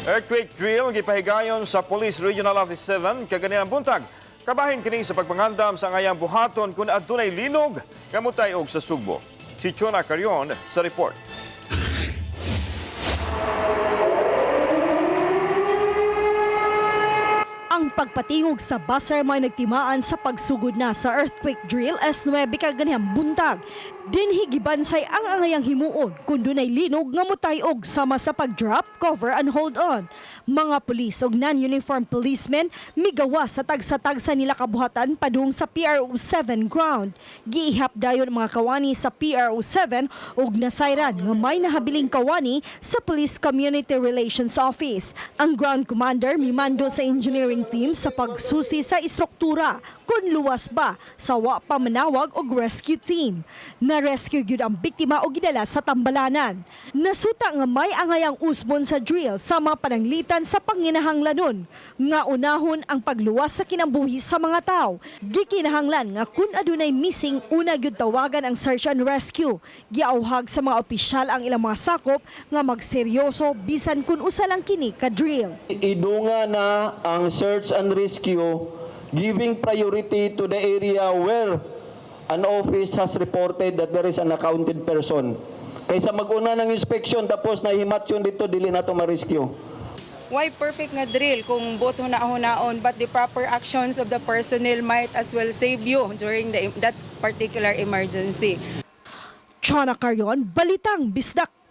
Earthquake drill gipahigayon sa Police Regional Office 7 kaganinang buntag. Kabahin kini sa pagpangandam sa angayang buhaton kung adunay linog nga mutay-og sa Sugbo. Si Chona Carion sa report. Ang pagpatingog sa buzzer may nagtimaan sa pagsugod na sa earthquake drill S9 kaganihang buntag. Dinhi gibansay ang angayang himuon kung dunay linog nga mutayog sama sa pag-drop, cover and hold on. Mga pulis ug non-uniform policemen migawa sa tagsa-tagsa nila kabuhatan padung sa PRO7 ground. Giihap dayon ang mga kawani sa PRO7 ug nasayran nga may nahabiling kawani sa Police Community Relations Office. Ang ground commander mimando sa engineering team sa pagsusi sa istruktura kung luwas ba sa wa pa manawag og rescue team. Na-rescue gyud ang biktima og gidala sa tambalanan. Nasuta nga may angayang usbon sa drill sa mga pananglitan sa panginahanglanon nga unahon ang pagluwas sa kinabuhi sa mga tao. Gikinahanglan nga kun adunay missing, una gyud tawagan ang search and rescue. Giauhag sa mga opisyal ang ilang mga sakop nga magseryoso bisan kun usa lang kini ka drill. Idunga na ang search and rescue, giving priority to the area where an office has reported that there is an accounted person. Kaysa mag-una ng inspection tapos nahimat yun dito, dili na to ma-rescue. Why perfect nga drill kung buot huna-hunaon, but the proper actions of the personnel might as well save you during that particular emergency. Chana Carion, Balitang Bisdak.